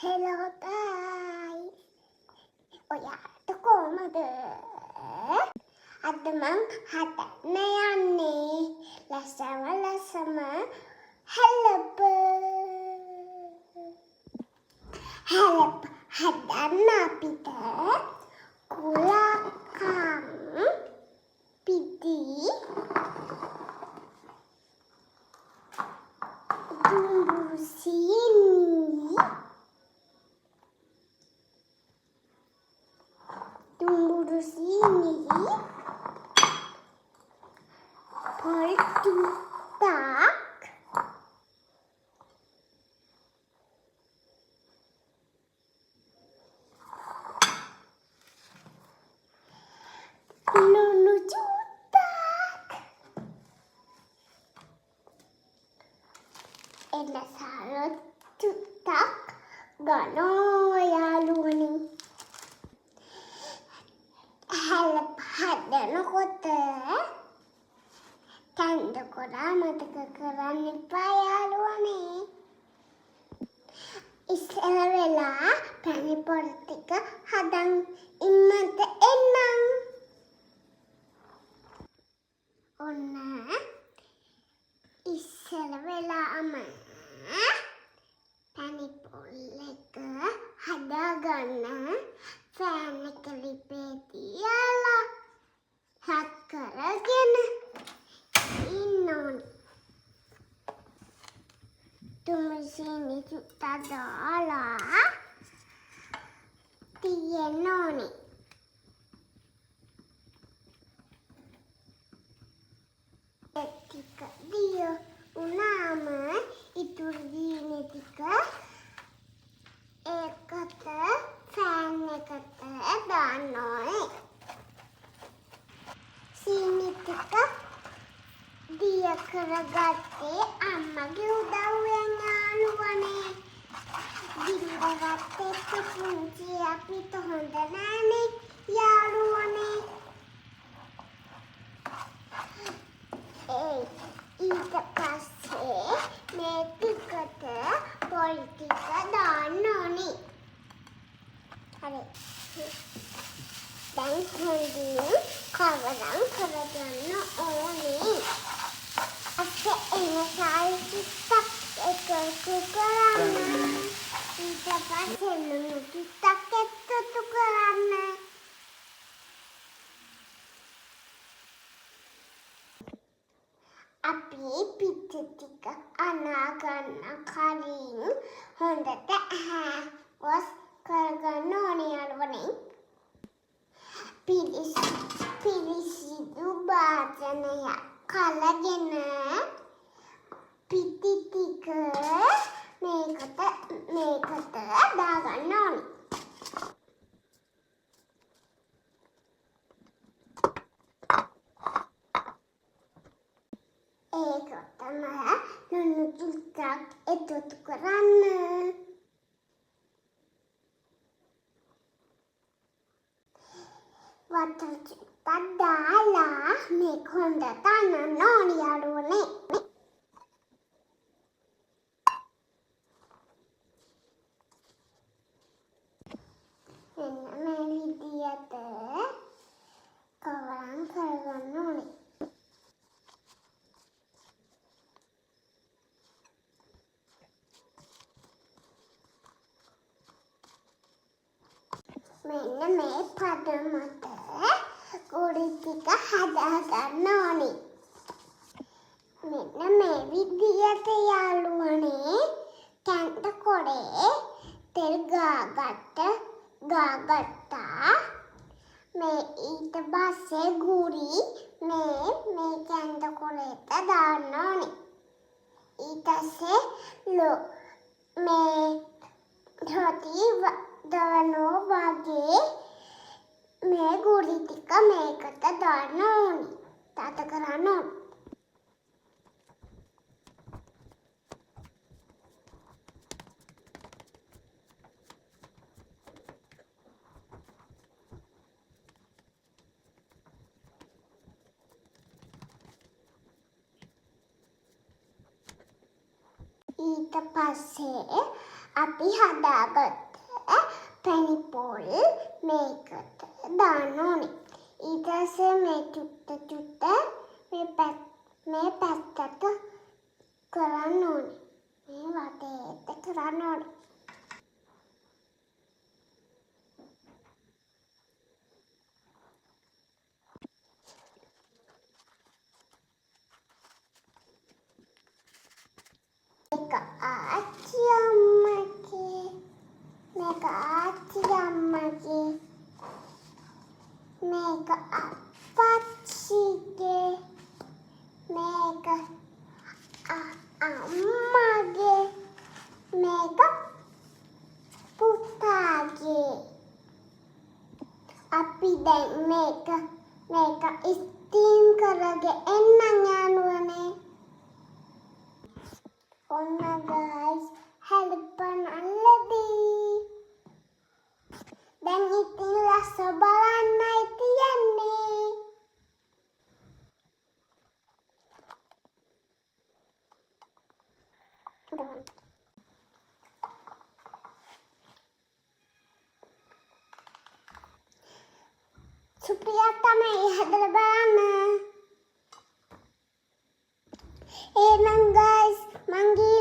Hello guys. ඔයාට කොහමද? අද මං හදන්න යන්නේ ලස්සම ලස්සම හැලප. හැලප හදන්න අපිට කුලකන් පිටි, දුඹුරු සීනි, දුඹුරු සීනි, පොල් චුට්ටක්, ලුණු චුට්ටක්, එලසාර චුට්ටක් ගන්නවා යාළුවනේ. හැලප හදනකොට කැන්ද කොරා මතක කරන්න එපා යාළුවනේ. ඉස්සර වෙලා පැණි පොල් ටික හදන් ඉන්නට එන්නම්. ඔන්න ඉස්සර වෙලාම පැණි පොල් එක හදාගන්න ෆෑන් එක ලිපේ තියලා හත් කරගෙන ඉන්න ඕනේ. තුමු සීනි චුට්ටක් දාලා තියෙන්න ඕනේ. ඒ ටික දිය වුණාම ඉතුරු දීනි ටික ඒකට ෆෑන් එකට දාන්න ඕනේ. සීනි ටික දිය කරගත්තේ අම්මගේ උදව්වෙන් යාළුවනේ. ගින්දරත් එක්ක පුංචි අපිට හොඳ නෑනේ යාළුවනේ. ඒ ඊට පස්සේ මේ ටිකට පොල් ටික දාන්න ඕනේ. හරි. දැන් හොඳින් කවරම් කරගන්න ඕනේ. අපේ එන සාල් ටිකක් එකතු කරන්න. ඊට පස්සේ ලුණු ටිකක් එකතු කරන්න. අපි පිටි ටික අනා ගන්න කලින් හොඳට ඇහැ වොෂ් කරගන්න ඕනේ යාළුවනේ. පිරිසිදු භාජනයක් කලගෙන පිටි ටික මේකට දාගන්න ඕනේ. ඒකටම ලුණු ටිකක් එකතු කරන්න. වතුර ටිකක් දාලා මේක හොඳට අනන්න ඕනේ යාළුවනේ. මෙන්න මේ විදියට කවරම් කරගන්න ඕනේ. මෙන්න මේ පදමට කුඩි ටික හදාගන්න ඕනේ. මෙන්න මේ විදියට යාළුවනේ කැන්ද කොරේ තෙල් ගාගත්තා. මේ ඊට පස්සේ ගුරි මේ කැන්ද කොරේට දාන්න ඕනේ. ඊට පස්සේ මේ රොටි දානවා වගේ මේ ගුරි ටික මේකට දාන්න ඕනේ. තත කරන්න ඕනේ. ඊට පස්සේ අපි හදාගත්ත පැණි පොල් මේකට දාන්න ඕනේ. ඊට පස්සේ මේ චුට්ට චුට්ට මේ පැත්තට කරන්න ඕනේ. මේ වටේට කරන්න ඕනේ. මේක ආච්චි අම්මගේ, මේක ආච්චි අම්මගේ, මේක අප්පච්චිගේ, මේක අම්මගේ, මේක පුතාගේ. අපි දැන් මේක මේක ස්ටීම් කරගෙන එන්නම් යාළුවනේ. ඔන්න ගයිස්, හැලපන් අල්ලදී. දැන් ඉතින් රස බලන්නයි තියෙන්නේ. සුපිරියක් තමයි, හදලා බලන්න. එහෙනම් ගයිස්, මං ගිහින්